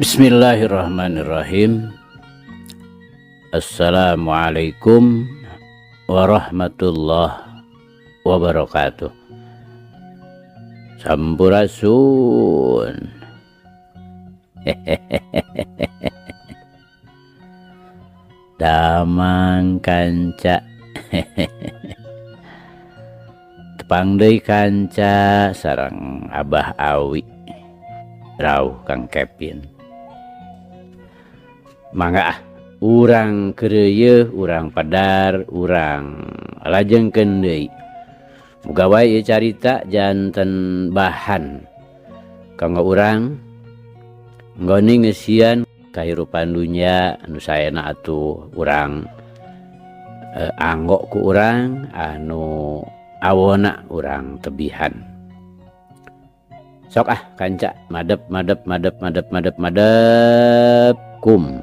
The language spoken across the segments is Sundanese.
Bismillahirrahmanirrahim. Assalamualaikum warahmatullahi wabarakatuh. Sampurasun. Damang kanca. Tepang deui kanca sareng Abah Awi. Rauh Kang Kevin. Mangga ah, urang keureuyeung, urang padar, urang lajengkeun deui. Muga wae ieu carita janten bahan kanggo urang nggoni ngeusian kahirupan dunya anu saena atuh urang anggo ku urang anu awona urang tebihan. Sok ah kanca madep madep madep madep madep madep kum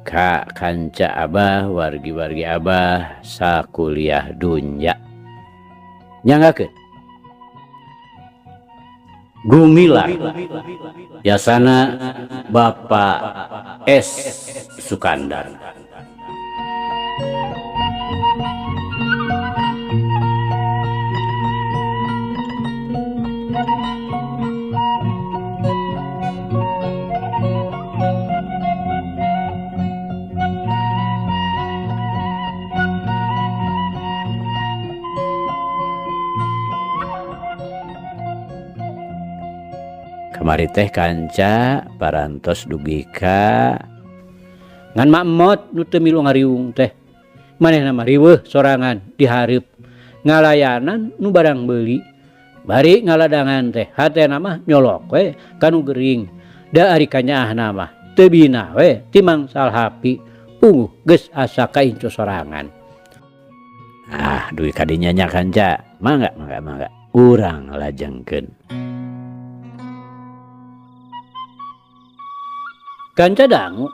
ka kanca abah wargi-wargi abah sakuliah dunya. Nyanggakeun Gumilar Yasana Bapak S Sukandar. Kamari teh kanca parantos dugi ka ngan makmot nu teu milu ngariung teh. Manehna mah riweuh sorangan dihareup ngalayanan nu barang beuli. Bari ngaladangan teh hatena mah nyolok we kanu gering. Da ari kanyaahna mah teu bina we timang salhapi. Puguh geus asa kaincu sorangan. Ah, dugi ka dinya nya kanca. Mangga mangga mangga urang lajengkeun. Kanca dangu.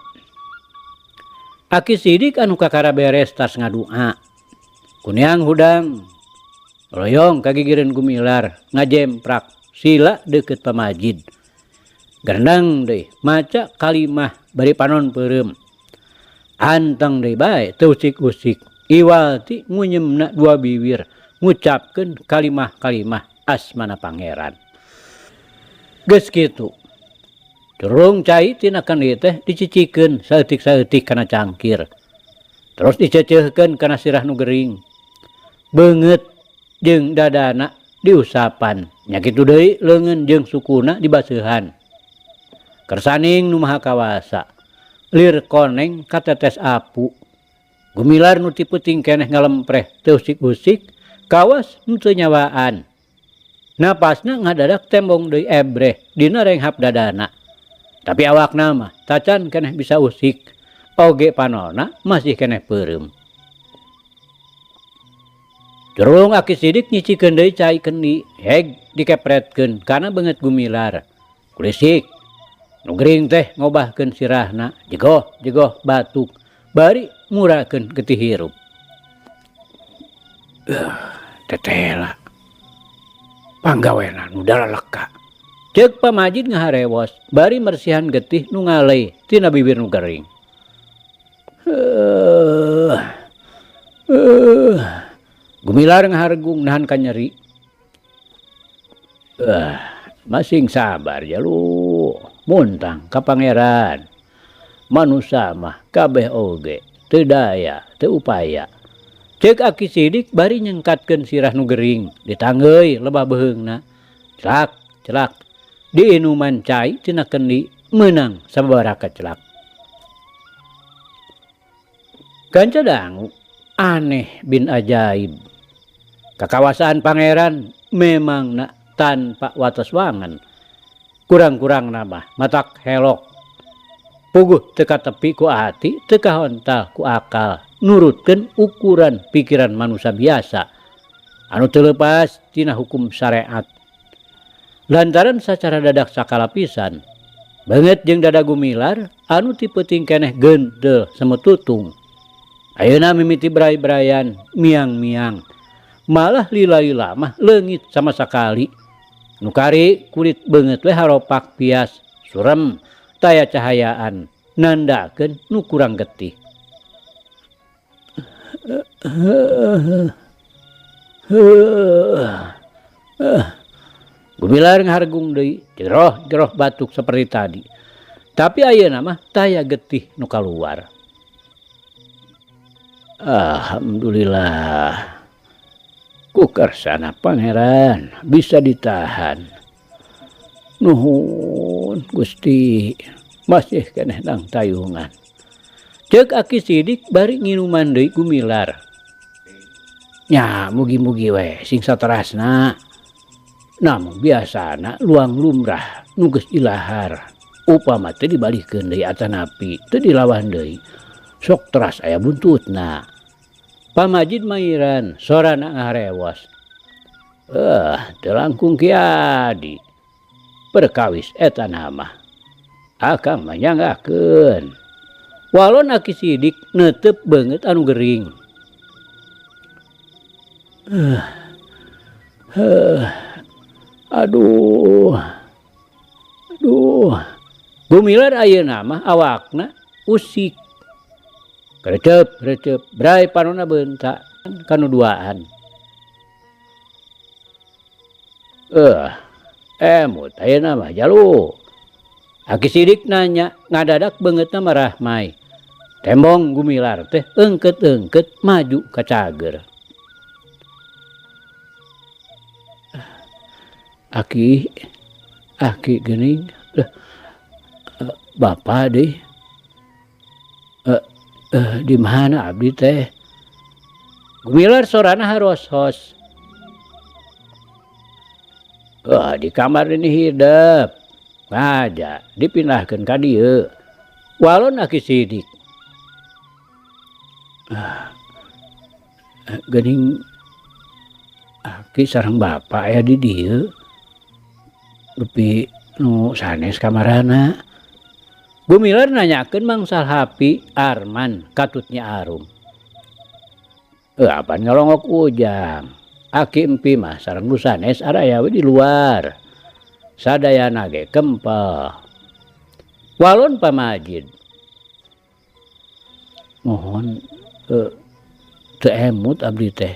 Aki Sidik anu kakara beres tas ngadua. Kuneang hudang. Royong kagigireun Gumilar ngajemprak sila deukeut pamajid. Gerendang deui maca kalimah bari panon peureum. Anteng deui bae teu usik-usik. Iwal ti ngunyemna dua biwir ngucapkeun kalimah-kalimah asmana pangeran. Geus kitu. Curung cai tina kendi teh dicicikeun saeutik-saeutik kana cangkir. Terus dicecehkeun kana sirah nu gering. Beungeut jeung dadana diusapan. Nya kitu deui leungeun jeung sukuna dibaseuhan. Kersaning nu maha kawasa. Lir koneng katetes apu. Gumilar nu ti peuting keneh ngalempreh teu usik-usik, kawas nu teu nyawaan. Napasna ngadadak tembong deui ebreh dina renghap dadana. Tapi awakna mah tacan keneh bisa usik, oge panona masih keneh peureum. Curung Aki Sidik nyicikeun deui cai kendi, heg dikepretkeun kana beungeut Gumilar. Kulisik, nu gering teh ngobahkeun sirahna, jegoh jegoh batuk, bari murakeun getih hirup. Tetela, panggawena nu dalaleka. Ceuk pamajid ngaharewos bari mersihan getih nu ngalei tina bibir nu gering. Gumilar ngahargung nahan kanyeri. Masing sabar jalu muntang ka pangeran. Manusa mah kabeh oge teu daya teu upaya. Ceuk Aki Sidik bari nyengkatkeun sirah nu gering ditanggeuy lebah beuheungna. Celak celak diinuman cai tina kendi meunang sababaraha celak. Kanca dangu aneh bin ajaib. Kakawasaan pangeran memangna tanpa wates wangen. Kurang-kurang mah matak helok. Puguh teu katepi ku hati, teu kahontal ku akal, nurutkeun ukuran pikiran manusia biasa anu teu leupas tina hukum syariat. Lantaran sacara dadak sakala pisan, beungeut jeung dada Gumilar anu ti peuting keneh gentel semetutung. Ayeuna mimiti berai-beraian, miang-miang. Malah lila-lila mah leungit sama sakali. Nu kari kulit beungeut we haropak pias, surem, taya cahayaan nandakeun nu kurang getih. Gumilar ngahargung deui, jeroh-jeroh batuk seperti tadi. Tapi ayeuna mah taya getih nu kaluar. Alhamdulillah. Ku karsana Pangeran bisa ditahan. Nuhun Gusti, masih keneh nang tayungan. Ceuk Aki Sidik bari nginuman deui Gumilar. Nya mugi-mugi we sing saterasna. Namun biasana luang lumrah nu geus ilahar. Upama teu dibalihkeun deui atanapi teu dilawan deui. Sok teras aya buntutna. Pamajid mairan sorana ngaharewos. Teu langkung Ki Adi. Perkawis eta mah. Akang mah nyanggakeun. Walon Aki Sidik neuteup beungeut anu gering. Aduh. Aduh. Gumilar ayeuna mah awakna usik. Recep, recep, bray panonna beunta kanu duaan. Emut ayeuna mah jalu. Aki Sidik nanya ngadadak beungeutna marahmai. Tembong Gumilar teh eungkeut-eungkeut maju ka cager. Aki, aki geuning, bapa deui. Di mana abdi teh? Gumilar sorana haros-hos. Di kamar ini hidep. Ngaja dipindahkeun ka dieu. Walon Aki Sidik. Geuning aki sareng bapa aya di dieu. Dupi nu sanes kamarana. Gumilar nanyakeun Mang Salhapi Arman katutnya Arum. Apan ngalongok ujang. Aki empi mah sareng nu sanes araya we di luar. Sadayana ge kempel. Walon Pamajid. Mohon teu emut abdi teh.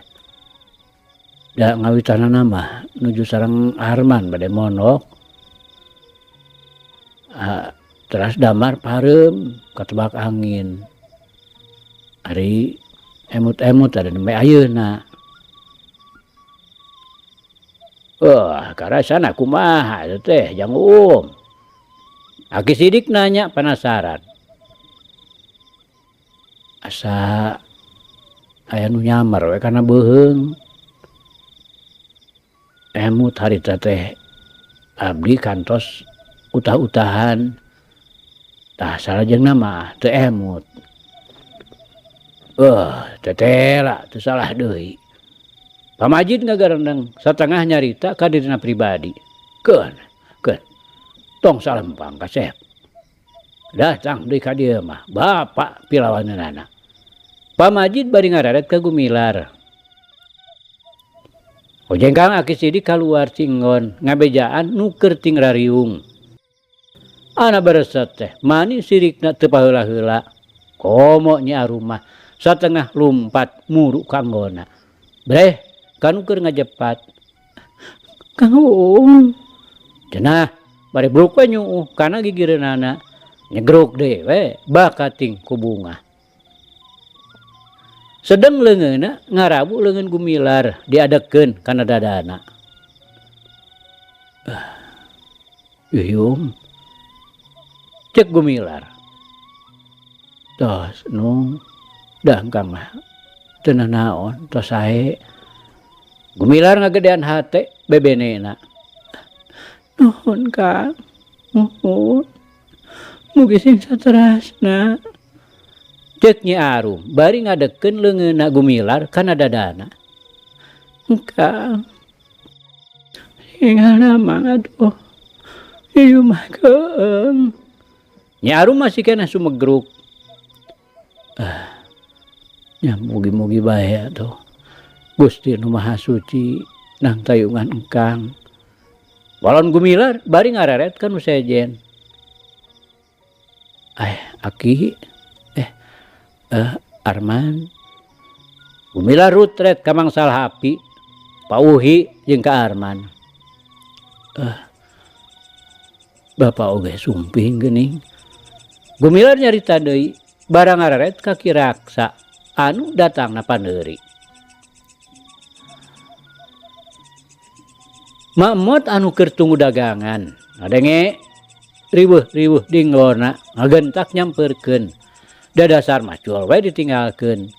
Da ngawitanana mah nuju sareng Arman bade mondok. Teras damar pareum katebak angin. Ari emut-emut ada nembe ayeuna. Karasana kumaha eta teh jang Uum. Aki Sidik nanya penasaran. Asa aya nu nyamar we kana beuheung. Emut harita teh abdi kantos utah-utahan. Tah salajengna mah teu emut. Tetela teu salah deui. Pamajid ngagarendeng satengah nyarita ka dirina pribadi. Keun, keun. Tong salempang kasep. Datang deui ka dieu mah bapak pilawaneunana. Pamajid bari ngareret ka Gumilar. Hojengkang Aki Sidik kaluar cinggon ngabejaan nu keur ting rariung. Ana bereset teh mani sirikna teu paheula-heula. Komo Nyi Arum mah satengah lumpat muru kanggona. Breh kanu keur ngajepat. Kang Uung. Cenah bari bruk we nyuuh kana gigireunana. Nyegruk deui we bakating ku bungah. Sedeng leungeunna ngarabu leungeun Gumilar diadekeun kana dadana. Yuyung. Cek Gumilar. Tos nung dah kang mah teu nanaon tos sae. Gumilar ngagedean hate bebenena. Nuhun Kang, nuhun. Mugi sing saterasna. Cek Nyi Arum bari ngadekeun leungeunna Gumilar kana dadana. Kang, ingalna mah atuh. Ieu mah keung. Nyi Arum masih keneh sumegruk. Nya mugi-mugi bae atuh. Gusti nu Maha Suci nang tayungan engkang. Walon Gumilar bari ngareret ka nu sejen. Eh aki eh eh Arman. Gumilar rutret ka Mang Salhapi, Pa Uhi jeung ka Arman. Eh bapa oge sumping geuning. Gumilar nyarita deui barang ngareret ka Ki Raksa anu datangna pandeuri. Mamot anu keur tunggu dagangan ngadenge riweuh-riweuh dinglona ngagentak nyampeurkeun. Dadasar macul we ditinggalkeun.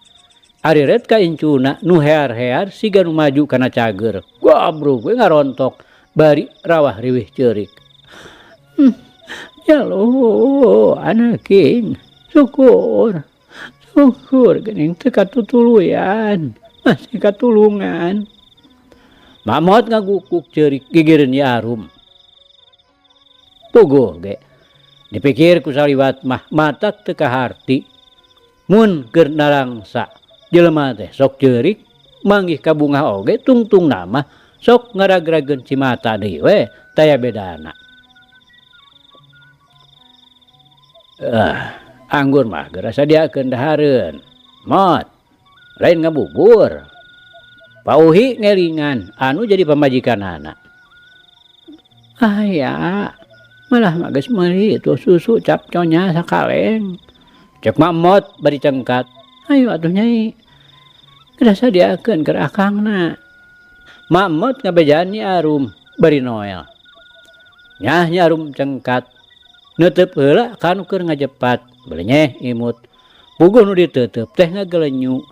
Ari ret ka incuna nu hear-hear siga nu maju kana cager. Gabrug we ngarontok bari rawah riwih ceurik. Hmm, nyaluh anaking syukur syukur geuning teu katutuluyan masih katulungan. Mamot ngagukuk ceurik gigireun Nyi Arum. Puguh ge dipikir ku saliwat mah matak teu kaharti mun keur narangsa jelema teh sok ceurik manggih kabungah oge tungtungna mah sok ngaragrageun cimata deui we taya bedana. Anggur mah geura sadiakeun dahareun. Mot, lain ngabubur. Pauhi ngelingan anu jadi pamajikanana. Aya, malah mah geus meuli tuh susu cap conya sakaleng. Cek Mak Mot bari cengkat. Ayo atuh nyai. Geura sadiakeun keur akangna. Mak Mot ngabejaan Nyi Arum bari noel. Nyah Nyi Arum cengkat. Neuteup heula ka nu keur ngajepat, belenyeh imut. Puguh nu diteuteup teh ngagelenyu.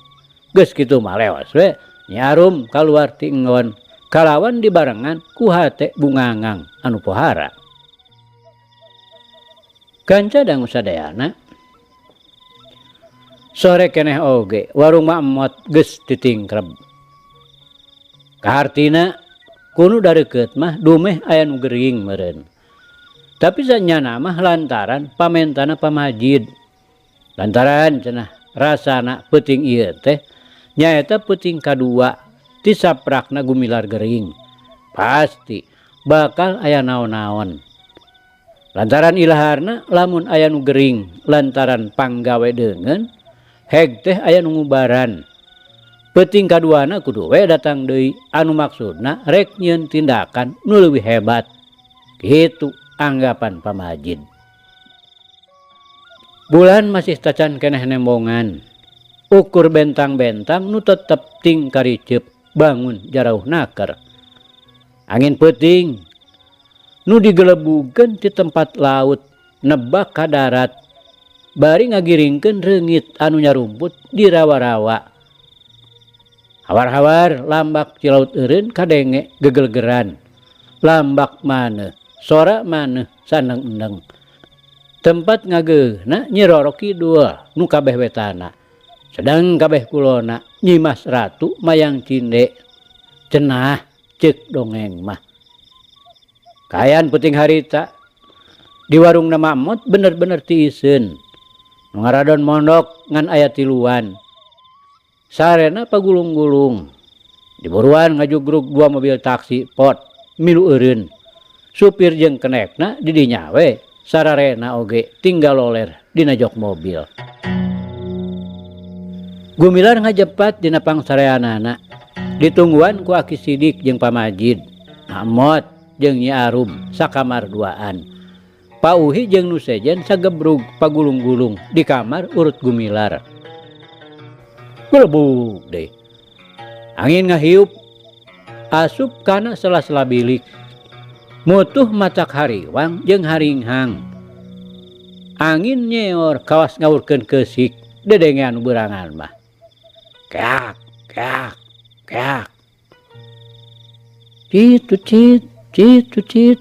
Geus kitu mah leos we. Nyi Arum kaluar ti enggon kalawan dibarengan ku hate bungangang anu pohara. Kanca dangu sadayana sore keneh oge warung Mak Mot geus titingkreb. Kahartina kunu dareukeut mah dumeh aya nu gering meureun. Tapi sanyana mah lantaran pamentana pamajid. Lantaran cenah rasana peuting ieu teh nyaeta peuting kadua ti saprakna Gumilar gering. Pasti bakal aya naon-naon. Lantaran ilaharna lamun aya nu gering lantaran panggawe deungeun heg teh aya nu ngubaran. Peuting kaduana kudu we datang deui anu maksudna rek nyieun tindakan nu leuwih hebat. Kitu anggapan pamajid. Bulan masih tacan keneh nembongan. Ukur bentang-bentang nu tetep ting kariceup bangun jarauh naker. Angin peuting nu digelebugeun ti tempat laut nebak ka darat bari ngagiringkeun reungit anu nyarumput di rawa-rawa. Hawar-hawar lambak ci laut eureun kadenge gegelgeran. Lambak maneuh, sora maneuh saneng-eneng. Tempat ngageuhna Nyi Roro Kidul nu kabeh wetana. Sedang kabeh kulona Nyimas Ratu Mayang Cinde. Cenah ceuk dongeng mah. Kaayaan peuting harita di warungna Mamot bener-bener tiiseun. Nu ngaradon mondok ngan aya tiluan. Sarena pagulung-gulung. Diburuan ngajugrug dua mobil taksi pot milu eureun. Supir jeung kenekna di dinya we sararena oge tinggal loler dina jok mobil. Gumilar ngajepat dina pangsareanana. Ditungguan ku Aki Sidik jeung Pamajid, Mamot jeung Nyi Arum sakamar duaan. Pa Uhi jeung nu sejen sagebrug pagulung-gulung di kamar urut Gumilar. Gelebug deui. Angin ngahiup asup kana sela-sela bilik. Mutuh matak hariwang jeung haringhang. Angin nyeor kawas ngawurkeun keusik dedengean nu beurangan mah. Keak, keak, keak. Cit cit, cit cit.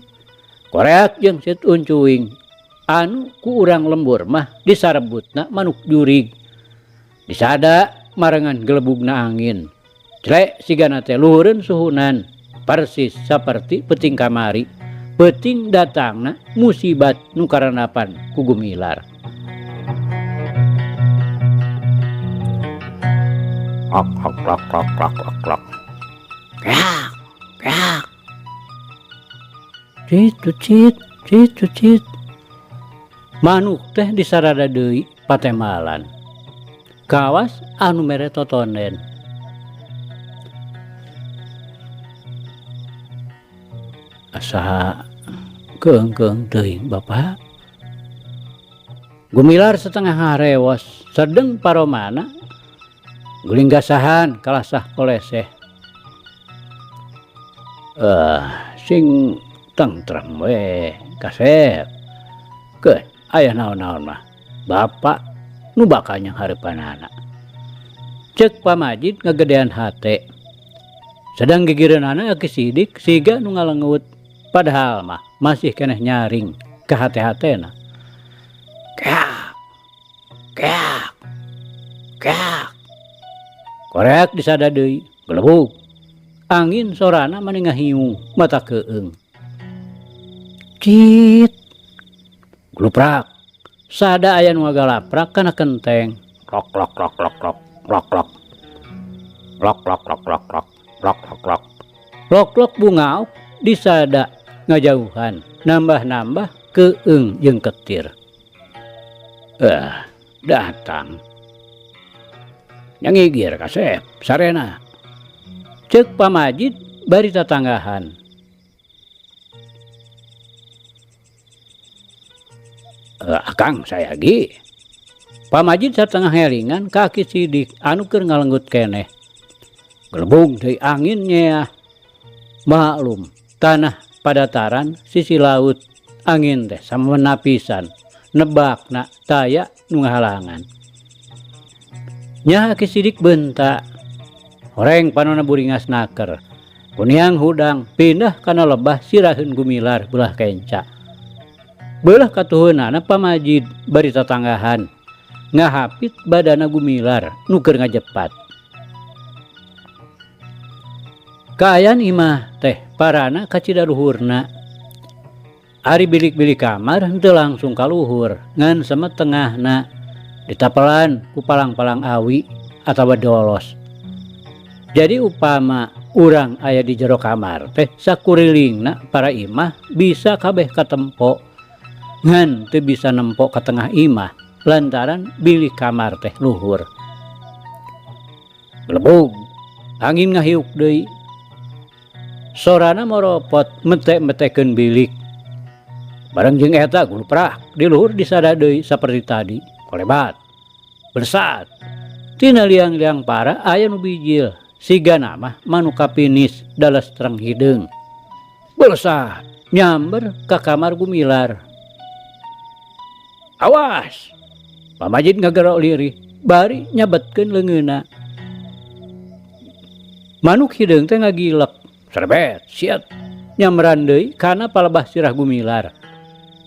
Koreak jeung sit uncuing anu ku urang lembur mah disarebutna manuk jurig. Disada marengan gelebugna angin. Clek sigana teh luhureun suhunan persis saperti peuting kamari. Peuting datangna musibat nu karandapan ku Gumilar. Klok klok klok klok klok klok klok. Keak keak. Cit cit cit cit. Manuk teh disarada deui patembalan. Kawas anu mere totonden. Asa keung-keung teuing Bapa. Gumilar setengah harewos sedeng paromana guling gasahan kalasah koleseh. Sing tentrem we kasep. Keun aya naon-naon mah Bapa nu bakal nyanghareupanana. Ceuk Pamajid ngagedean hate. Sedang gigireunana Aki Sidik siga nu ngalengut padahal mah masih keneh nyaring ka hate-hatena. Keak keak keak. Koreak disada deui gelebug. Angin sorana mani ngahiung mata keung. Cit. Gluprak. Sada aya nu ngagalaprak kana kenteng. Klok klok klok klok klok klok klok. Klok klok klok klok klok klok klok klok. Klok klok bungauk disada ngajauhan nambah-nambah keung jeung ketir. Datang. Nyangigir kasep sarena. Ceuk Pamajid bari tatanggahan. Akang sayagi. Pamajid satengah ngelingan ka Aki Sidik anu keur ngalenggut keneh. Gelebug deui angin nyeah. Maklum tanah padataran sisi laut angin teh samenapisan nebakna taya nu ngahalangan. Nya Aki Sidik bentak. Horeng panona buringas naker. Kuniang hudang pindah kana lebah siraheun Gumilar belah kenca. Beulah katuhunana Pamajid bari tatanggahan. Ngahapit badana Gumilar nu keur ngajepat. Kaayaan imah teh parana kacida luhurna. Ari bilik-bilik kamar henteu langsung ka luhur ngan semet tengahna ditapelan ku palang-palang awi atawa dolos. Jadi upama urang aya di jero kamar teh sakurilingna para imah bisa kabeh katempo ngan teu bisa nempo ka tengah imah lantaran bilik kamar teh luhur. Gelebug angin ngahiuk deui. Sorana moropot mete-metekeun bilik. Bareng jeung eta guluprak di luhur disada deui saperti tadi. Kolebat. Bersat. Tina liang-liang para aya nu bijil. Sigana mah manu kapinis dalestreng hideung. Belesat nyamber ka kamar Gumilar. Awas. Pamajid ngagero lirih bari nyabetkeun leungeunna. Manuk hideung teh ngagilek. Serbet, siat. Nyamran deui kana palebah sirah Gumilar.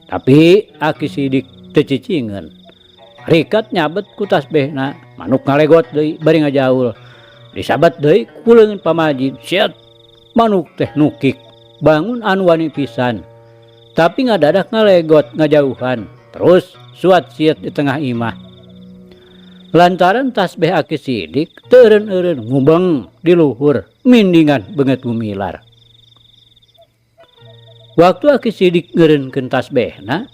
Tapi Aki Sidik teu cicingeun. Rikat nyabet ku tasbehna, manuk ngalegot deui bari ngajaul. Disabat deui ku leungeun Pamajid, siat. Manuk teh nukik, bangun anu wani pisan. Tapi ngadadak ngalegot ngajauhan, terus suat siat di tengah imah. Lantaran tasbeh Aki Sidik teu eureun-eureun ngubeng di luhur mindingan beungeut Gumilar. Waktu Aki Sidik ngeureunkeun tasbehna,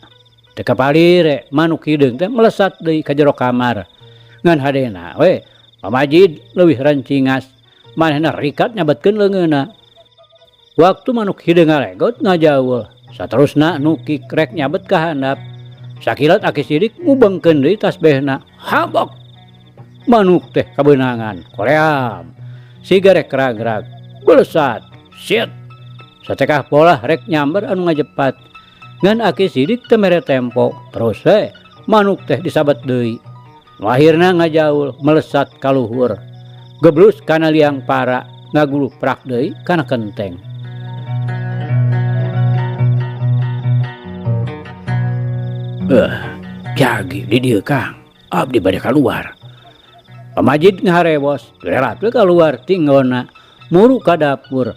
teu kapalire manuk hideung teh melesat deui ka jero kamar. Ngan hadena we Pamajid leuwih rancingas, manehna rikat nyabetkeun leungeunna. Waktu manuk hideung ngalegot ngajaul, saterusna nukik rek nyabet ka handap. Sakilat Aki Sidik ngubengkeun deui tasbehna. Habok! Manuk teh kabeunangan, koream. Siga rek ragrag, belesat, siet. Satekah polah rek nyamber anu ngajepat. Ngan Aki Sidik teu mere tempo, terus we manuk teh disabet deui. Nu akhirna ngajaul melesat ka luhur. Geblus kana liang para, ngaguluprak deui kana kenteng. Jagi di dieu Kang, abdi bade kaluar. Pamajid ngaharewos, gerelat we kaluar tinggona, muru ka dapur.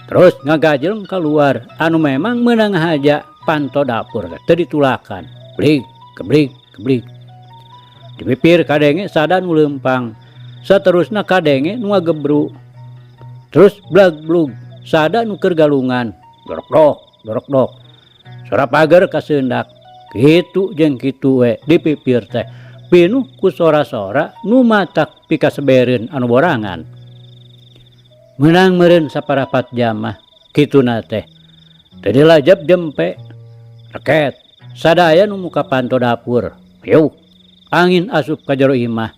Terus ngagajleng kaluar, anu memang meunang haja panto dapur teh teu ditulakan. Blik, keblik, keblik. Di pipir kadenge sada nu leumpang, saterusna kadenge nu ngagebru. Terus blag-blug, sada nu keur galungan, dorok-dok, dorok-dok. Sora pager kaseundak. Kitu jeung kitu we di pipir teh pinuh ku sora-sora nu matak pikasebereun anu borangan. Meunang meureun saparapat jam mah kituna teh. Teu dilajep jempe, reket, sadaya nu muka panto dapur, piuk, angin asup ka jero imah.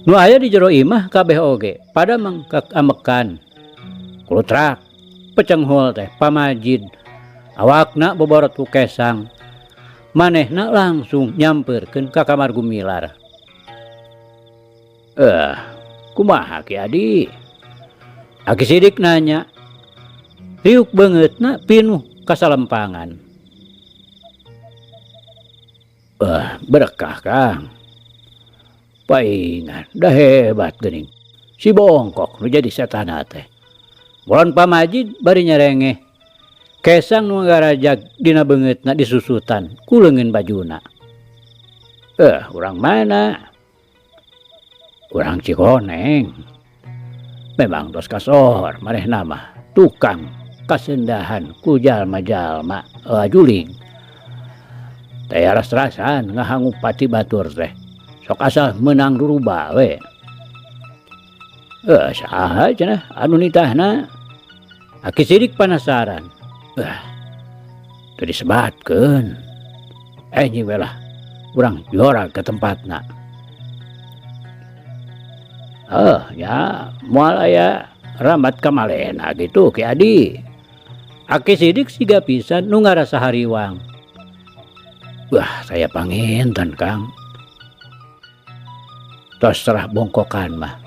Nu aya di jero imah kabeh oge pada mangkak amekan. Kulutrak, pecenghul teh pamajid, awakna boborot ku kesang. Manehna langsung nyampeurkeun ka kamar Gumilar. Kumaha Ki Adi? Aki Sidik nanya. Riuk beungeutna pinuh kasalempangan. Berkah Kang. Paingan dah hebat geuning. Si bongkok nu jadi setana teh. Bolon pamajid bari nyerengeh. Kesang nu ngarajag dina beungeutna disusutan ku leungeun bajuna. Urang mana? Urang Cikoneng. Memang tos kasohor manehna mah tukang kasendahan ku jalma-jalma juling. Teh ras-rasan ngahangupati batur teh. Sok asal meunang ruruba we. Saha cenah anu nitahna? Aki Sidik panasaran. Teu disebatkeun. Nyi we lah, urang jorag ka tempatna. Ya, moal aya rambat kamalena gitu Ki Adi. Aki Sidik siga pisan nu ngarasa hariwang. Wah, saya panginten Kang. Tos serah bongkokan mah.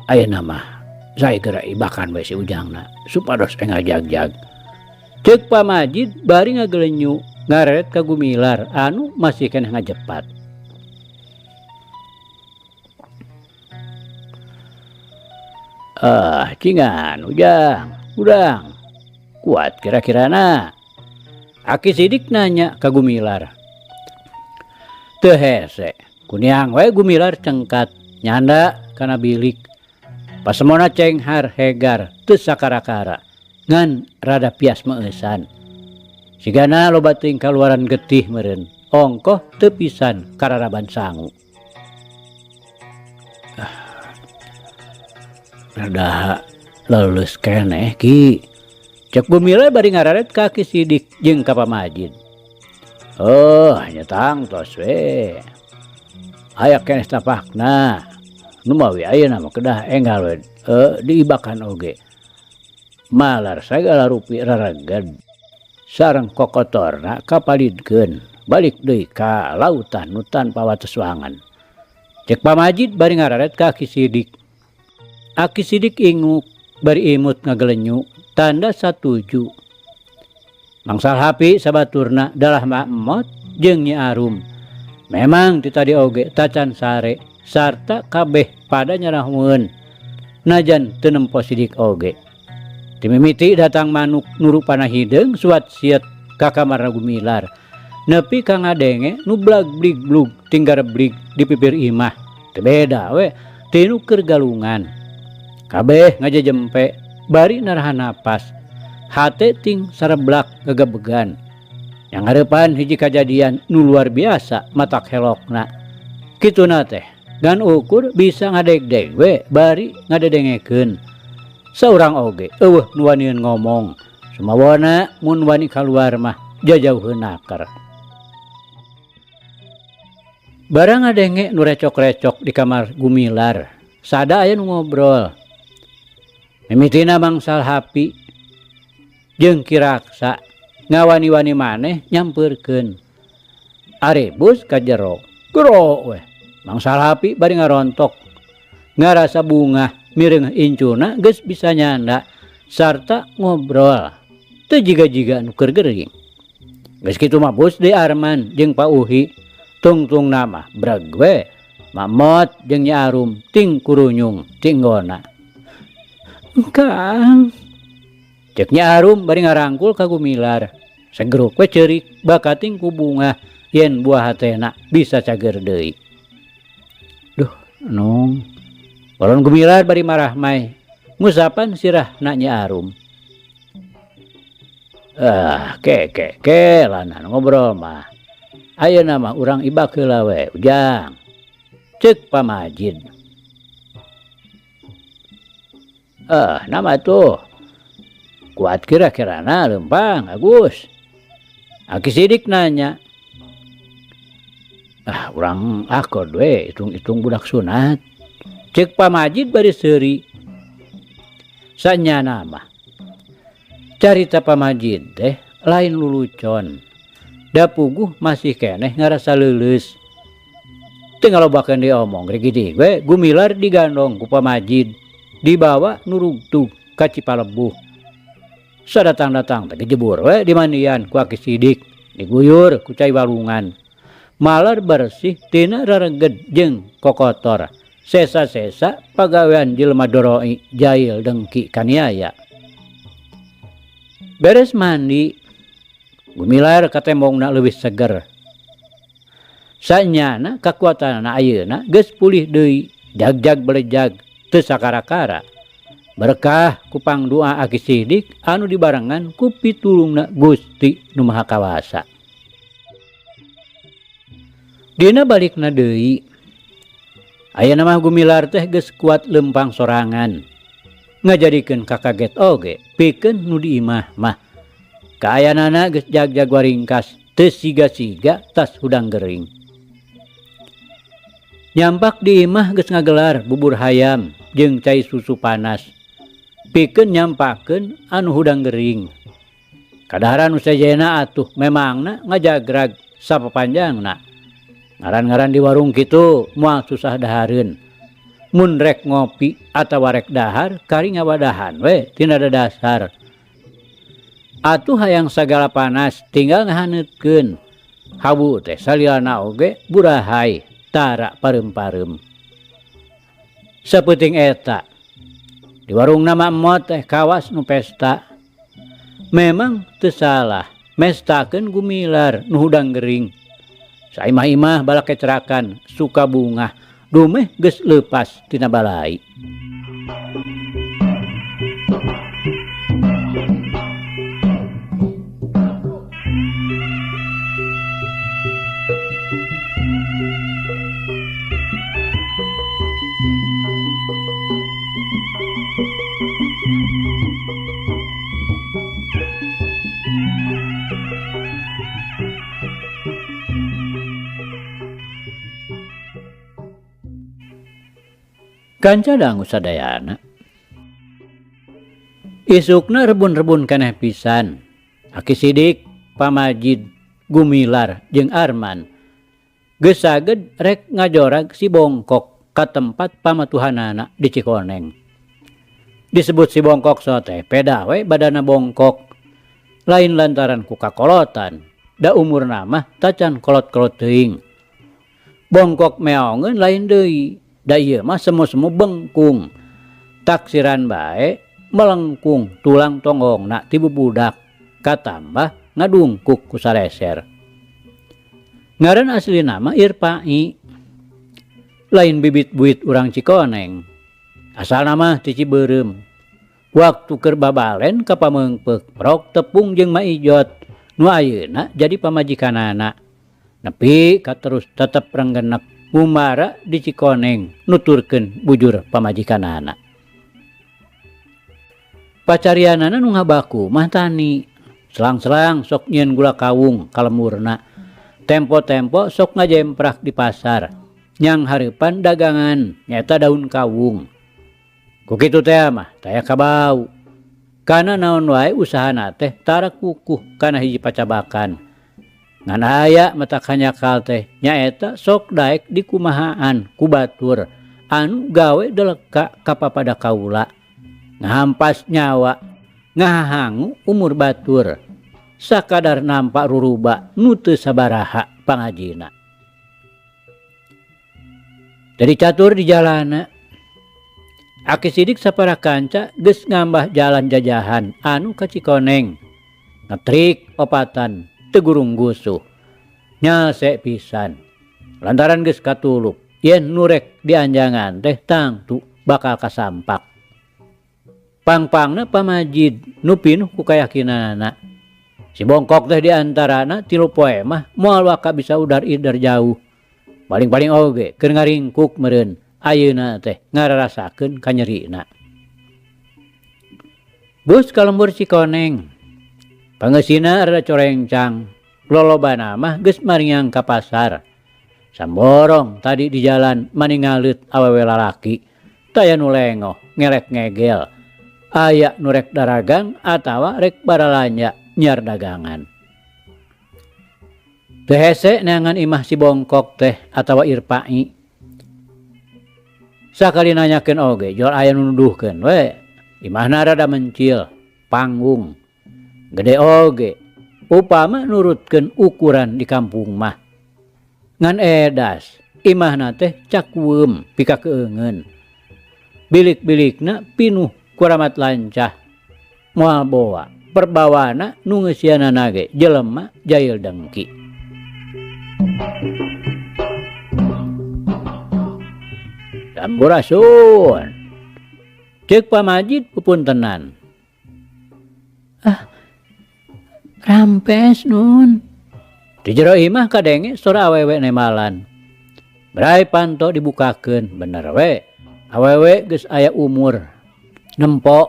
Ayeuna mah saya geura ibakan we si Ujangna supados enggal jag-jag. Ceuk pamajid bari ngagelenyu ngareret ka Gumilar anu masih keneh ngajepat. Cingan Ujang, udang. Kuat kira-kirana. Aki Sidik nanya ka Gumilar. Teu hese, kuniang we Gumilar cengkat nyanda kana bilik. Pasemona cenghar hegar teu sakara-kara ngan rada pias meueusan. Sigana loba teuing kaluaran getih meureun, ongkoh teu pisan kararaban sangu. Rada leuleus keneh Ki. Cek Gumilar bari ngararet ka Ki Sidik jeung ka pamajid. Oh, nya tangtos we. Aya keneh tapakna. Numawi ayeuna mah kedah enggal we diibakan oge. Malar sagala rupi rareged. Sareng kokotorna kapalidkeun balik deui ka lautan nu tanpa wates wangan. Cek pamajid bari ngararet ka Ki Sidik. Aki Sidik inguk bari imut ngagelenyu tanda satuju. Mangsal hapi sabaturna dalah Mak Emot jeung Nyi Arum. Memang ti tadi oge tacan sare sarta kabeh pada nyarahweun najan teu nempo Sidik oge. Timimiti datang manuk nu rupana hideung suat siet ka kamar Gumilar. Nepi ka ngadenge nu blag-blig blug tinggar blig di pipir imah. Teu beda we tinu keur galungan. Kabeh ngajejempe bari narahan napas. Hate ting sareblak gegebegan. Yang hareupan hiji kajadian nu luar biasa matak helokna. Kituna teh ngan ukur bisa ngadegdeg we bari ngadedengekeun. Saurang oge eueuh nu wanian ngomong. Sumawona mun wani kaluar mah jajauheun naker. Barang ngadenge nu recok-recok di kamar Gumilar, sada aya nu ngobrol. Mimitina Mangsal Hapi jeung Ki Raksa ngawani-wani maneh nyampeurkeun. Arebus ka jero, gero weh. Mangsal Hapi bari ngarontok. Ngarasa bungah mireung incuna geus bisa nyanda sarta ngobrol. Teu jiga-jiga nu keur gering. Geus kitu mah bus deui Arman jeung Pak Uhi. Tungtung nama breg we. Mamot jeung Nyi Arum ting kurunyung tinggona. Kang. Cek Nyi Arum bari ngarangkul ka Gumilar. Segeruk we ceurik bakating ku bungah yen buah hatena bisa cager deui. Duh, nung. Balon Gumilar bari marah mai. Ngusapan sirahna Nyi Arum. Ah, ke ke ke lanan ngobrol mah. Ayeuna mah urang ibak heula we, Ujang. Ceuk Pamajid. Ah, nama tuh. Kuat kira-kirana lempang, Agus. Aki Sidik nanya. Ah, urang akod we hitung-hitung budak sunat. Ceuk Pamajid bari seuri. Sanyana mah. Carita Pamajid teh lain lulucon. Da puguh masih keneh ngarasa leuleus. Teu ngalobakeun diomong rigidig we Gumilar digandong ku Pamajid dibawa nurugtug ka Cipalebuh. Sadatang-datang teh gejebur we dimandian ku Aki Sidik, diguyur ku cai walungan. Malar bersih tina rereged jeung kokotor. Sesa-sesa pagawean jelema doroi jail dengki kaniaya. Beres mandi, Gumilar katembongna leuwih seger. Sanyana kakuatanana ayeuna geus pulih deui, jagjag belejag teu sakara-kara. Berkah ku pangdoa Aki Sidik anu dibarengan ku pitulungna Gusti Nu Maha Kawasa. Dina balikna deui, ayeuna mah Gumilar teh geus kuat lempang sorangan. Ngajadikeun kakaget oge pikeun nu di imah mah. Kaayanana geus jagjag waringkas teu siga-siga tas hudang gering. Nyampak di imah geus ngagelar bubur hayam jeung cai susu panas. Pikeun nyampakeun anu hudang gering. Kadaharan nu sejenna atuh memangna ngajagrag sapapanjangna. Ngaran-ngaran di warung kitu moal susah dahareun. Mun rek ngopi atawa rek dahar kari ngawadahan we tina dadasar. Atuh hayang sagala panas tinggal ngahaneutkeun. Hawu teh salilana oge burahai tara pareum-pareum. Sapeuting eta di warungna Mak Emot teh kawas nu pesta. Memang teu salah mestakeun Gumilar nu hudang gering. Saimah-imah balakecrakan suka bungah dumeh geus leupas tina balai. Kanca dangu sadayana. Isukna rebun-rebun keneh pisan. Aki Sidik, Pamajid, Gumilar jeung Arman geus saged rek ngajorag si Bongkok ka tempat pamatuhanana di Cikoneng. Disebut si Bongkok so teh peda we badana bongkok. Lain lantaran ku kakolotan, da umurna mah tacan kolot-kolot teuing. Bongkok meongeun lain deui. Da ieu mah semu-semu bengkung. Taksiran bae melengkung tulang tonggongna ti bubudak katambah ngadungkuk ku sareser. Ngaran aslina mah Irpai. Lain bibit buit urang Cikoneng. Asalna mah ti Cibeureum. Waktu keur babalen ka Pameungpeuk, rok tepung jeung Maijot nu ayeuna jadi pamajikanana. Nepi ka terus tetep renggenek ngumara di Cikoneng nuturkeun bujur pamajikanana. Pacarianana nu ngabaku mah tani. Selang-selang sok nyieun gula kawung kalemurna. Tempo-tempo sok ngajemprak di pasar. Nyang hareupan dagangan nyaeta daun kawung. Ku kitu teh mah taya kabau. Kana naon wae usahana teh tara kukuh kana hiji pacabakan. Ngan aya matak hanyakal teh nyaeta sok daek dikumahaan ku batur anu gawe deleka ka papada kaula. Ngahampas nyawa, ngahahangu umur batur. Sakadar nampak ruruba nu teu sabaraha pangajina. Dari catur di jalana, Aki Sidik sapara kanca geus ngambah jalan jajahan anu ka Cikoneng. Ngetrik opatan teu gurung gusuh. Nyalse pisan. Lantaran geus katuluk yen nu rek dianjangan teh tangtu bakal kasampak. Pangpangna Pamajid nu pinuh ku kayakinanana. Si Bongkok teh di antarana 3 poe mah moal waka bisa udar-idar jauh. Paling-paling oge keur ngaringkuk meureun ayeuna teh ngararasakeun kanyerina. Bus ka lembur Cikoneng. Pangeusina rada corengcang, lolobana mah geus mariang ka pasar. Samborong tadi di jalan maningaleut awewe lalaki, taya nu lengoh ngelek ngegel. Aya nu rek daragang atawa rek baralanja nyiar dagangan. Teu hese neangan imah si Bongkok teh atawa Irpai. Sakali nanyakeun oge jual aya nu nuduhkeun we. Imahna rada mencil, panggung. Gede oge. Upama nurutkeun ukuran di kampung mah. Ngan edas, imahna teh cakueum pikakeungeun. Bilik-bilikna pinuh kuramat lancah. Moal boa, perbawana nu ngeusianana ge jelema jail dengki. Sampurasun. Ceuk Pamajid pupuntenan. Ah, rampes nun. Di jero imah kadenge sora awewe nemalan. Brai panto dibukakeun, bener we. Awewe geus aya umur. Nempo.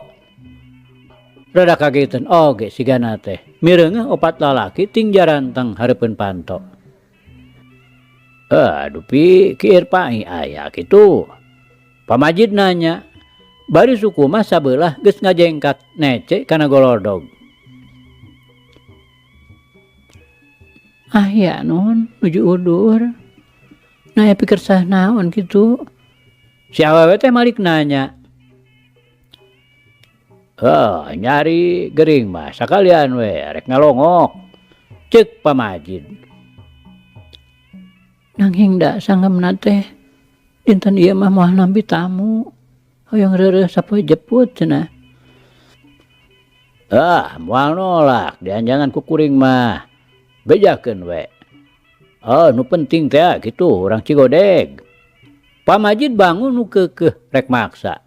Rada kagetan oge sigana teh. Mireungeuh opat lalaki ting jaranteng hareupeun panto. Aduh pi Ki Irpai aya kitu. Pamajid nanya. Bari suku mah sabelah geus ngajengkak nece kana golodog. Ah ya nun nuju udur. Nah ya pikir sah naon kitu. Si awewe teh malik nanya. Oh, nyari gering mah sakalian we rek ngalongok. Ceuk Pamajid. Nanging da sangemna teh dinten ieu mah moal nampi tamu. Hoyong reureuh sapoe jeput cenah. Ah, moal nolak dianjangan ku kuring mah. Bejakeun we. Oh, nu penting teh kitu urang Cigodeg. Pamajid bangun nu keukeuh rek maksa.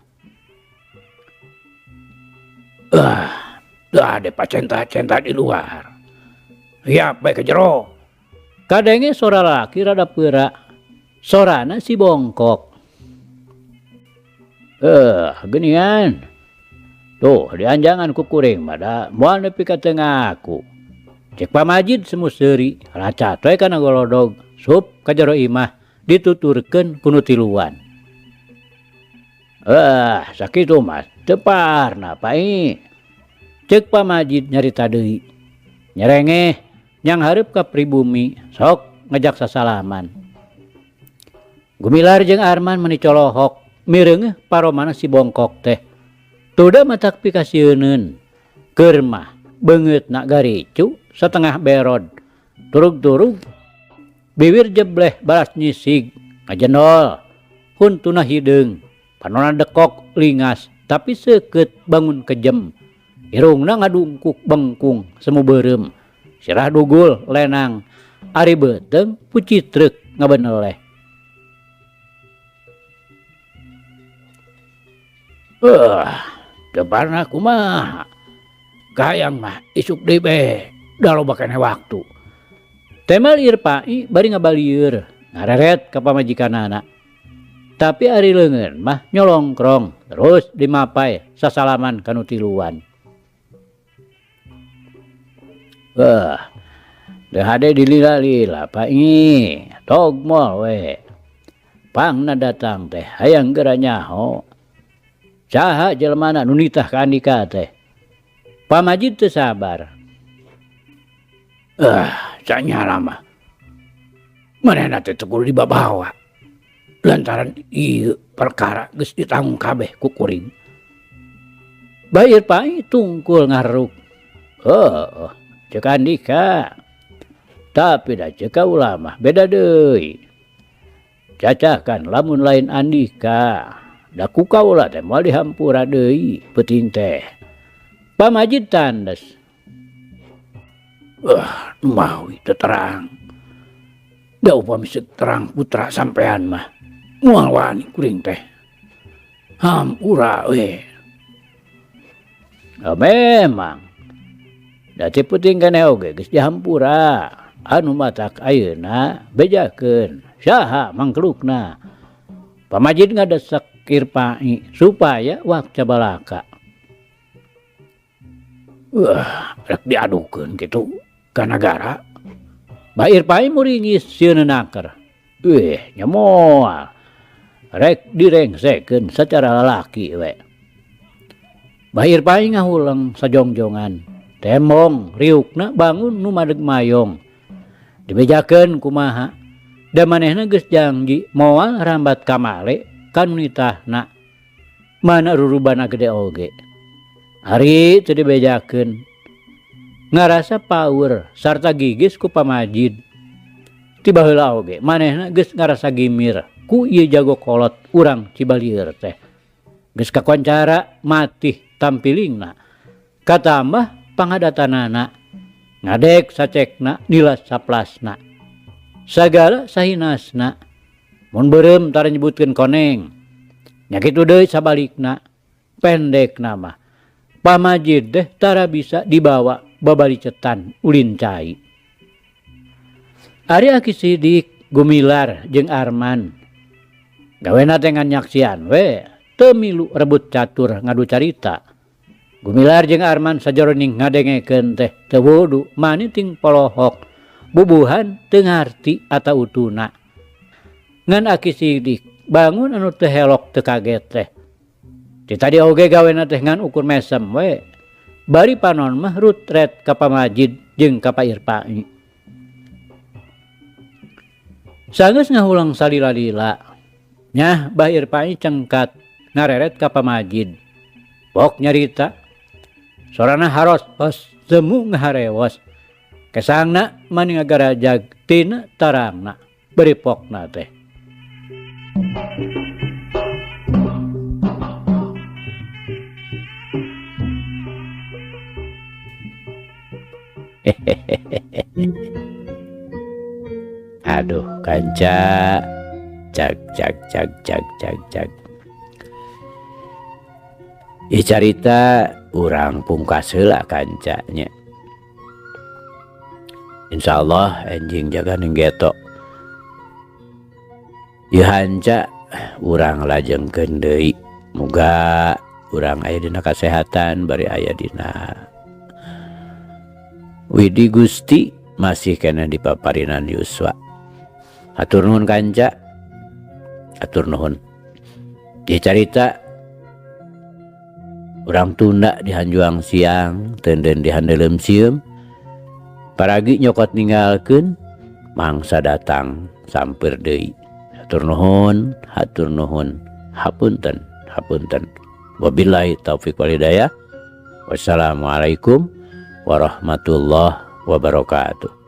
Ah, dah ada pacenta-centa di luar. Hiap bae ke jero. Kadenge sora laki rada peura. Sorana si Bongkok. Geuningan. Tuh, dianjangan ku kuring mah da moal nepi ka teu ngaku. Cek Pamajid semu seuri, racat we kana golodog, sup ka jero imah dituturkeun ku nu tiluan. Sakitu mah teu parna pai. Cek Pamajid nyarita deui. Nyerengeh nyang hareup ka pribumi, sok ngajak sasalaman. Gumilar jeung Arman meuni colohok, mireungeuh paromana si Bongkok teh. Tuda matak pikasieuneun. Keur mah beungeutna garicu setengah berod. Turug-turug bibir jebleh balas nyisig ngajendol. Huntuna hideung, panona dekok lingas tapi seukeut bangun kejem. Irungna ngadungkuk bengkung semu beureum. Sirah dugul lenang, ari beuteung pucitreuk ngabeneleh. Debarna kumaha? Kahayang mah isuk deui bae, da loba keneh waktu. Temal Irpai bari ngabalieur, ngareret ka pamajikanana. Tapi ari leungeun mah nyolongkrong terus dimapai sasalaman ka nu tiluan. Teu hade dilila-lila Pai, togmol we. Pangna datang teh hayang geura nyaho. Saha jelemana nu nitah ka Andika teh? Pamajid teu sabar. Sanyala mah. Manehna teh teu kudu dibabawa. Lantaran ieu perkara geus ditanggung kabeh ku kuring. Bae Pai tungkul ngaruk. Heuh, ceuk Andika. Tapi da ceuk kaula mah beda deui. Cacakan lamun lain Andika. Da ku kaula teh moal dihampura deui peuting teh. Pamajid tandes. Mawi teu terang. Da upami terang putra sampean mah moal wani kuring teh. Hampura we. Oh, memang. Da ti peuting keneh oge geus dihampura. Anu matak ayeuna bejakeun saha mangkelukna. Pamajid ngadesek Irpai supaya wakca balaka. Wah, rek diadukeun kitu ka nagara. Bah Irpai muringis sieun naker. Wih, nya moal. Rek direngsekeun sacara lalaki we. Bah Irpai ngahuleng sajongjongan. Tembong riukna bangun nu madeg mayong. Dibejakeun kumaha. Da manehna geus janji moal rambat kamale ka nu nitahna. Mana rurubana gede oge. Ari teu dibejakeun. Ngarasa paur sarta gigis ku pamajid. Ti baheula oge manehna geus ngarasa gimir ku ieu jago kolot urang Cibalieur teh. Geus kakoncara matih tampilingna. Katambah pangadatanana. Ngadek sacekna nilas saplasna. Sagala sahinasna. Mun beureum tara nyebutkeun koneng. Nya kitu deui sabalikna. Pendekna mah pamajid teh tara bisa dibawa babalicetan ulin cai. Ari Aki Sidik Gumilar jeung Arman gawena teh ngan nyaksian we teu milu rebut catur ngadu carita. Gumilar jeung Arman sajoroning ngadengekeun teh teu wudu mani ting polohok bubuhan teu ngarti atawa utuna. Ngan Aki Sidik bangun anu teu helok teu kaget teh. Ti tadi oge gawena teh ngan ukur mesem we. Bari panon mah rutret ka pamajid jeung ka Pak Irpai. Sanggeus ngahulang salila-lila, nyah Bah Irpai cengkat ngareret ka pamajid. Bok nyarita, sorana haros os semu ngaharewos. Kesangna mani ngagarajag tina tarangna beri pokna teh. Aduh kanca, cag cag cag cag cag cag. Ieu carita urang pungkas heula kanca nya. Insyaallah enjing jaga ning geto. Ieu hanca urang lajengkeun deui. Muga urang aya dina kasehatan bari aya dina Widi Gusti masih kena di paparinan Yuswa. Hatur nuhun kanca, hatur nuhun. Ieu carita urang tunda di hanjuang siang, tenden di handeuleum sieum. Paragi nyokot ninggalkeun, mangsa datang sampeur deui. Hatur nuhun, hatur nuhun, hapunten, hapunten. Wabillahi taufik wal hidayah. Wassalamualaikum warahmatullahi wabarakatuh.